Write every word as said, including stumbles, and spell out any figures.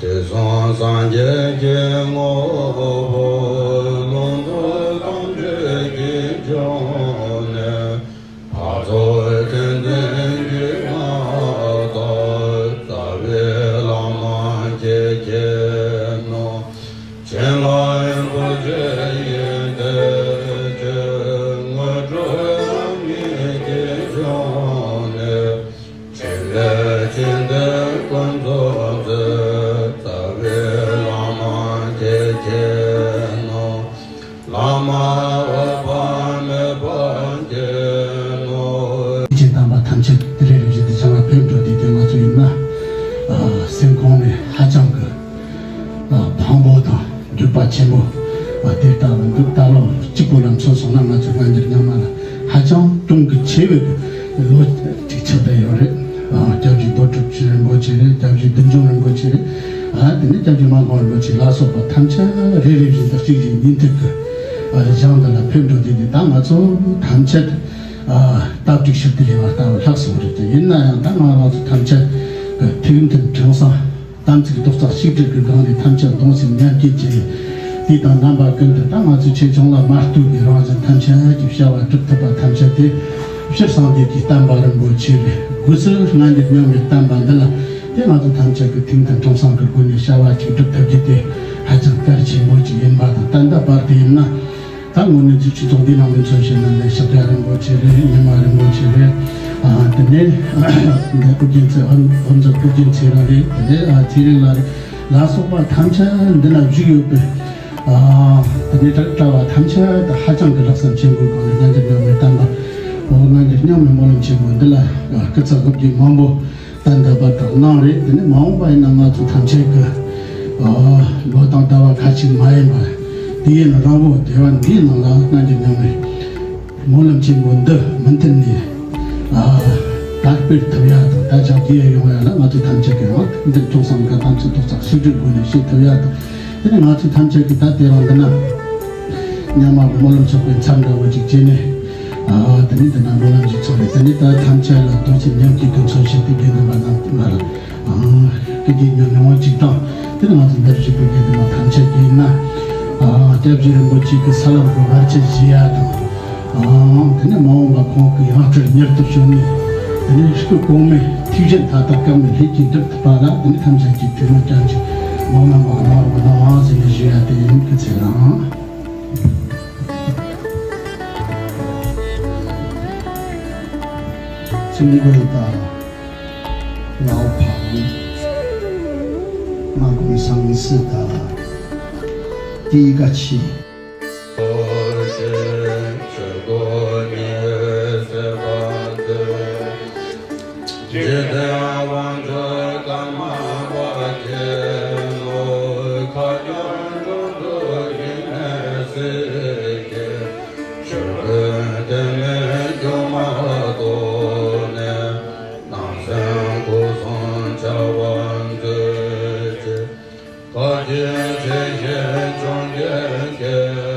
དུས་གསུམ་སངས་རྒྱས་ཀྱི་ངོ་བོ། ལུང་རྟོགས་དམ་ཆོས་ཀྱི་འབྱུང་གནས། འཕགས་ཚོགས་ཀུན་འདུས་ཀྱི་མངའ་བདག་རྩ་བའི་བླ་མ་ཁྱེད་མཁྱེན་ནོ། བྱིན་རླབས་རིན་པོ་ཆེ་ཡི་གདན་ཁྱེར། དངོས་གྲུབ་རང་ཉིད་ཀྱི་འབྱུང་གནས། ཕྲིན་ལས་ཆེན་འདི་ཀུན་རྫོགས་མཛོད། རྩ་བའི་བླ་མ་ཁྱེད་མཁྱེན་ནོ། བླ་མ་འོད་དཔག་མེད་པ་མཁྱེན་ནོ། ཆེན་དམ་པ་ཐམས་ཅད་དེ་རེ་རེ་བཞིན་དུ་བྱང་ལ་ཕེབས་འགྲོ་དུས་དེ་ང་ཚོ་ཡིན་ན། ཨ། སེམས་ཁོང་ནས་ཧ་ཅང་གི་ཨ། ཕངས་པོ་དང་འགྱོད་པ་ཆེན་པོ། ཨ། དེ་ལྟ་བུ་འདུག་ད་ལོ་གཅིག་པོ་ལ་མཚོན་སོང་ན། ང་ཚོ་སྔ་འགྱུར་རྙིང་མ་ལ་ཧ་ཅང་གྱོང་གི་ཆེ་བའི་ལོ་གཅིག་ཆགས་བསྡད་ཡོད་རེད། ཨ། སྐྱབས་རྗེ་རྡོ་གྲུབ་རིན་པོ་ཆེ་རེད། སྐྱབས་རྗེ་བདུད་འཇོམས་རིན་པོ་ཆེ་རེད། ཨ། དེ་ནས་སྐྱབས་རྗེ་སྨར་ཁམས་རིན་པོ་ཆེ་ལ་སོགས་པ་ཐམས་ཅད་རེ་རེ་བཞིན་དུ་གཅིག་གི་ཉིན་ཐིག་གི། ཨ། ཞིང་འདི་ལ་ཕེབས་འགྲོ་དུས་ནས། ད་ང་ཚོ་ཐམས་ཅད། ཨ། སྟབས་གཅིག་ཤུགས་གཅིག་ཡིན་པ་ལྟ་བུ་ལྷག་སོང་རེད། ཡིན་ན་ཡང་ད་ང་རང་ཚོ་ཐམས་ཅད་ཀྱི་ཐུགས་མཐུན་ཁྲིམས་གཙང་། དམ་ཚིག་རྡོག་རྩ་གཅིག་སྒྲིལ་གྱི་སྒང་ནས་ཐམས་ཅད་གདུང་སེམས་མཉམ་སྐྱེད་བྱས། དུས་དང་རྣམ་པ་ཀུན་ཏུ་ད་ང་ཚོའི་ཆོས་སྐྱོང་ལ་མ་གཏོགས་པའི་རང་གཞན་ཐམས་ཅད་ཀྱི་བྱ་བ་སྒྲུབ་ཐུབ་པ་ཐམས་ཅད་དེ། སྤྱིར་སངས་རྒྱས་ཀྱི་བསྟན་པ་རིན་པོ་ཆེ་རེད། སྒོས་སུ་སྔ་འགྱུར་རྙིང་མའི་བསྟན་པ་འདི་ལ་དེ་ང་ཚོ་ཐམས་ཅད་ཀྱི་ཐུགས་མཐུན་ཁྲིམས་གཙང་གི་སྒོ་ནས་བྱ་བ་གཅིག་སྒྲུབ་ཐུབ་རྒྱུ་དེ་ཧ་ཅང་གལ་ཆེན་པོ་གཅིག་ཡིན་པ་དང་། ད་ལྟ་བར་དུ་ཡིན་ན། ད་དངོས་གནས་ཀྱི་སྤྱི་ཚོགས་འདིའི་ནང་དུ་མཚོན་བྱས་ན་ནི་ཤཱཀྱ་རིན་པོ་ཆེ་རེད། ཉི་མ་རིན་པོ་ཆེ་རེད། ཨ། དེ་ནས་འདི་ཨོ་རྒྱན་ཚེ། ཨོ་རྒྱན་ཚེ་རིང་རེད། དེ་ནས། ཨ། ཚེ་རིང་ལགས་རེད། ལ་སོགས་པ་ཐམས་ཅད་འདི་ན་བཞུགས་ཡོད་པས། ཨ། དེ་ནས་གྲྭ་གྲྭ་བ་ཐམས་ཅད་ད་ཧ་ཅང་གི་ལྷག་བསམ་ཆེན་པོའི་སྒང་ནས་སྔ་འགྱུར་རྙིང་མའི་བསྟན་པ། འོ། སྔ་འགྱུར་རྙིང་མའི་སྨོན་ལམ་ཆེན་པོ་འདི་ལ་སྐུ་ཚེ་ཧུབ་རྒྱུ་མང་པོ། ད་འདོད་པ་དང་གནང་རེད། དེ་ནས་མ་འོངས་པ་ཡིན་ན་ང་ཚོ་ཐམས་ཅད་ཀྱི། ཨ། ལོ་དང་ཟླ་བ་ཁ་ཅིག་མ་ཡིན་པར། དུས་ཡུན་རིང་པོ་སྡེ་བ་འདིའི་ནང་ལ་སྔ་འགྱུར་རྙིང་མའི་སྨོན་ལམ་ཆེན་པོ་འདི་མུ་མཐུད་ནས། ཨ། དར་སྤེལ་ཐུབ་ཡ་དང་། ད་ཅང་དེ་ཡོང་ཡ་ལ་ང་ཚོ་ཐམས་ཅད་ཀྱི་ཡང་འདིར་ཐོག་བསམ་ག་དམ་ཚིག་རྡོག་རྩ་གཅིག་སྒྲིལ་སྒོ་ནས་བྱེད་ཐུབ་ཡ་དང་། དེ་ནས་ང་ཚོ་ཐམས་ཅད་ཀྱི་ད་དེ་རིང་འདི་ན་རྙིང་མ་གི་སྨོན་ལམ་ཚོགས་པའི་མཚམས་འདྲ་བོ་ཅིག་བྱས་ནས། ཨ། དེ་ནས་འདི་ན་སྨོན་ལམ་ཅིག་ཚོགས་ནས། དེ་ནས་ད་ཐམས་ཅད་ལ་གདུང་སེམས་མཉམ་སྐྱེད་ཀྱི་མཚོན་བྱེད་དུ་དགེ་འདུན་པ་རྣམས་ལ། ཨ། སྐུ་རྒྱན་ཉོན་མོངས་གཅིག་དང་། དེ་ནས་ང་ཚོ་འདིར་བཞུགས་པའི་དགེ་འདུན་པ་ཐམས་ཅད་ཀྱིས་ན། ཨ། སྐྱབས་རྗེ་རིན་པོ་ཆེ་གི་ས་ལམ་གྱི་བར་ཆད་ཞི་ཡ་དང་། ཨ། དེ་ནས་མ་འོངས་པ་ཁོང་གི་ཡང་སྤྲུལ་མྱུར་དུ་བྱོན་ནས། དེ་ནས་སྐུ་གོང་མའི་ཐུགས་བཞེད་མཐའ་དག་གང་མེད་ལྷད་ཀྱིས་འགྲུབ་ཐུབ་པ་ལ། དེ་ནས་ཐམས་ཅད་ཀྱིས་ཐུགས་སྨོན་སྐྱབས་འཇུག་མ་འོངས་པ་གནང་རོགས་གནང་ཟེར་ནས་ཞུ་ཡ་དེ་ཡིན། སྐུ་ཚེ་རིང་། གསུང་མགོན་དང་། ངག་དབང་། སྔགས་ཀུན་བཟང་སྲིད་དང་། ཏི་ག་ཆི། འཇིག་རྟེན་དབང་ཕྱུག་ཀརྨ་པ་མཁྱེན་ནོ། ཁ་སྐྱོང་འགྲོ་དྲུག་ཡེ་ནས་སྲིད་ཀྱི། ཆོས་ཀུན་དེ་ནས་སྐྱོ་མ་ཐོག་ནས། སྣང་སེམས་སྒོ་གསུམ་བྱ་བ་མཛོད་ཅིག། བཀའ་དྲིན་ཆེ་ཞིང་བྱུང་རྒྱལ་གྱི་